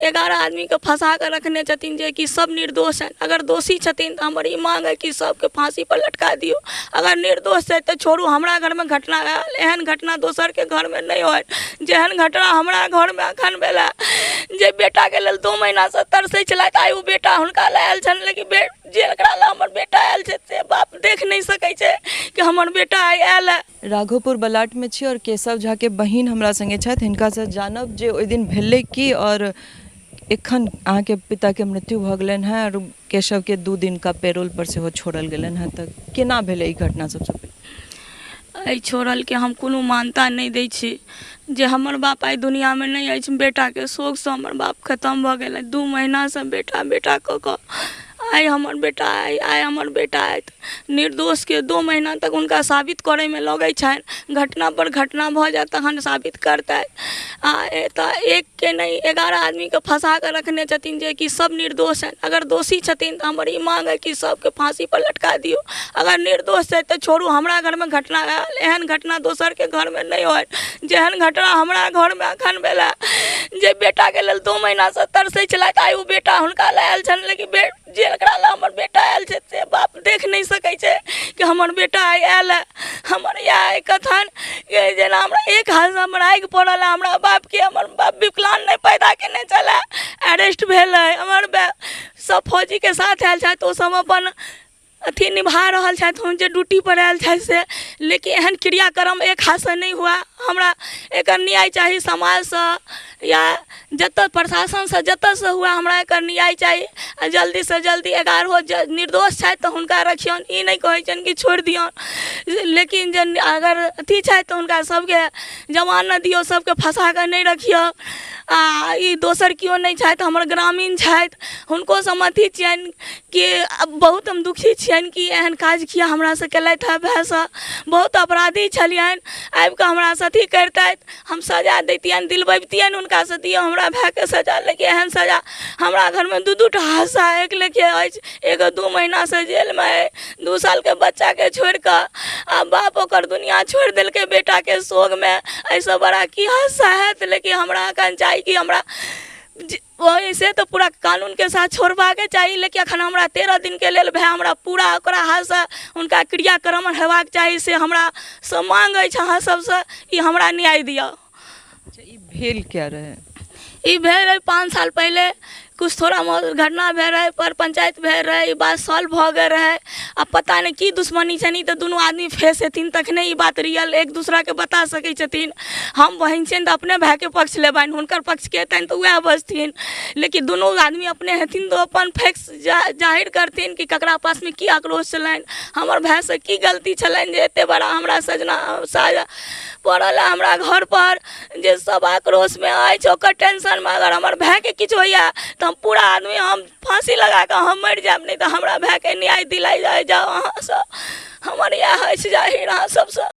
11 आदमीके फँसा कऽ रखने छथिन, जेकि सब निर्दोष छनि। अगर दोषी छथिन तऽ हमर ई माँग अइ कि सबके फाँसीपर लटका दियौ। अगर निर्दोष छथि तऽ छोड़ू। हमरा घरमे घटना भेल, एहन घटना दोसरके घरमे नहि होइ, जेहन घटना हमरा घरमे एखन भेल। जे बेटाके लेल 2 महीनासँ तरसै छलथि, आइ ओ बेटा हुनका लए आयल छनि, लेकिन जेकरा लए हमर बेटा आयल छै से बाप देख नहि सकै छै कि हमर बेटा आइ आयल हँ। राघोपुर बलाटमे छी आओर केशव झाके बहिन हमरा सङ्गे छथि। हिनकासँ जानब जे ओहि दिन भेलै की आओर एखन अहाँके पिताके मृत्यु भऽ गेलनि हेँ आओर केशवके 2 दिनका पेरोलपर सेहो छोड़ल गेलनि हेँ, तऽ केना भेलै ई घटना? सबसँ पहिले एहि छोड़लके हम कोनो मान्यता नहि दै छी। जे हमर बाप आइ दुनिआँमे नहि अछि, बेटाके शोकसँ हमर बाप खतम भऽ गेलै। 2 महीनासँ बेटा बेटा कऽ कऽ आइ हमर बेटा आइ आइ हमर बेटा आयत। निर्दोषके 2 महीना तक हुनका साबित करैमे लगै छनि, घटनापर घटना भऽ जायत तखन साबित करतै। आ एतऽ एकके नहि, 11 आदमीके फँसा कऽ रखने छथिन, जेकि सब निर्दोष छनि। अगर दोषी छथिन तऽ हमर ई माँग अइ कि सबके फाँसीपर लटका दियौ। अगर निर्दोष छथि तऽ छोड़ू। हमरा घरमे घटना भेल, एहन घटना दोसरके घरमे नहि होइ, जेहन घटना हमरा घरमे एखन भेल। जे बेटाके लेल 2 महीनासँ तरसै छलथि, आइ ओ बेटा हुनका लए आयल छनि, लेकिन जेकरा लए हमर बेटा आयल छै से बाप देख नहि सकै छै कि हमर बेटा आइ आयल हँ। हमर इएह अइ कथन कि जेना हमरा एक हाथसँ हमर आगि पड़ल हँ हमरा बापके। हमर बाप विकलांग नहि पैदा केने छलै। अरेस्ट भेल अइ हमर बाप, सब फौजीके साथ आयल छथि, ओसब अपन अथी निभा रहल छथि, हम जे ड्यूटीपर आयल छथि से। लेकिन एहन क्रियाक्रम एक हाथसँ नहि हुए, हमरा एकर न्याय चाही। समाजसँ या जतऽ प्रशासनसँ, जतऽसँ हुए, हमरा एकर न्याय चाही आ जल्दीसँ जल्दी 11 जे निर्दोष छथि तऽ हुनका रखियौन। ई नहि कहै छियनि कि छोड़ि दियौन, लेकिन जे अगर अथी छथि तऽ हुनका सबके जमानत दियौ, सबके फँसा कऽ नहि रखियौ। आ ई दोसर केओ नहि छथि, हमर ग्रामीण छथि, हुनकोसँ हम अथी छियनि कि बहुत हम दुखी छियनि कि एहन काज किया हमरासँ केलथि हँ। भायसँ बहुत अपराधी छलियनि, आबिकऽ हमरासँ अथी करितथि, हम सजा दैतियनि, दिलबबितियनि हुनकासँ, दियौ हमरा भायके सजा। लेकिन एहन सजा हमरा घरमे 2 2 टा हादसा एक लेखे अछि। एगो 2 महीनासँ जेलमे अइ, 2 सालके बच्चाके छोड़िकऽ, आ बाप ओकर दुनिआँ छोड़ि देलकै बेटाके शोकमे। एहिसँ बड़ा की हादसा हैत? लेकिन हमरा एखन चाही कि हमरा ओहिसँ तऽ पूरा कानूनके साथ छोड़बाके चाही, लेकिन एखन हमरा 13 दिनके लेल भाय हमरा पूरा ओकरा हाथसँ हुनका क्रियाक्रम हेबाक चाही, से हमरा से माँग अछि अहाँ सबसँ, ई हमरा न्याय दिअ। अच्छा, ई भेल क्या रहै? ई भेल रहै 5 साल पहिले, किछु थोड़ा बहुत घटना भेल रहै, पर पंचायत भेल रहै, ई बात सॉल्व भऽ गेल रहै। आ पता नहि की दुश्मनी छनि, तऽ दुनू आदमी फेस हेथिन तखने ई बात रियल एक दूसराके बता सकै छथिन। हम बहिन छियनि तऽ अपने भायके पक्ष लेबनि, हुनकर पक्षके हेतनि तऽ उएह बजथिन, लेकिन दुनू आदमी अपने हेथिन तऽ अपन फैक्स जाहिर करथिन कि ककरा पासमे की आक्रोश छलनि, हमर भायसँ की गलती छलनि जे एतेक बड़ा हमरा सजना साजा पड़ल हँ हमरा घरपर, जे सब आक्रोशमे अछि ओकर टेंशनमे। अगर हमर भायके किछु होइए तऽ हम पूरा आदमी हम फाँसी लगाकऽ हम मरि जायब, नहि तऽ हमरा भायके न्याय दिलाइ जाउ अहाँसँ। हमर इएह अछि जाहिर अहाँ सबसँ।